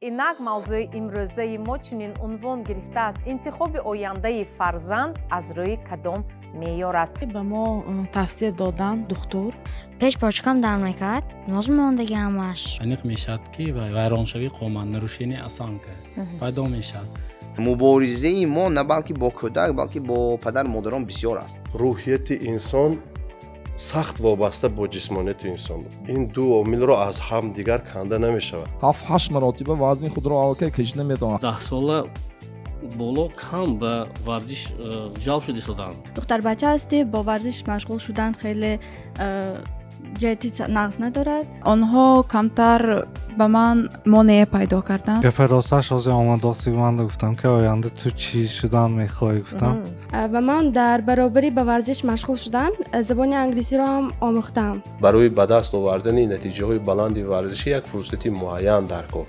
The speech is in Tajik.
Инак, мавзӯи имрӯзаи мо чунин унвон гирифтааст: интихоби ояндаи фарзанд аз рӯи кадом меъёр аст? Ба мо тавсия доданд духтур. Пеш почкам дард мекард, ноз мондаги ҳамаш. Аниқ мешавад, ки вайроншавии қомат, нарушение осанка пайдо мешавад. Муборизаи мо на балки бо кӯдак, балки бо падару модарон бисёр аст. Рӯҳияти инсон сахт вобаста бо ҷисмонияти инсон. Ин ду омилро аз ҳам дигар канда намешавад. 7-8 маротиба вазни худро аллакай кашида метавонад. 10 сола боло кам ба варзиш ҷалб шуда истоданд. Духтарбача ҳастӣ, бо варзиш машғул шудан хеле ҷиҳати нағз надорад. Онҳо камтар ба ман монеа пайдо карданд. Гапи росташ, ҳозир омадоси ман гуфтам, ки оянда ту чӣ шудан мехоҳӣ, гуфтам. Ва ман дар баробари ба варзиш машғул шудан забони англисиро ҳам омӯхтам. Барои ба даст овардани натиҷаҳои баланди варзишӣ як фурсати муайян дар кор.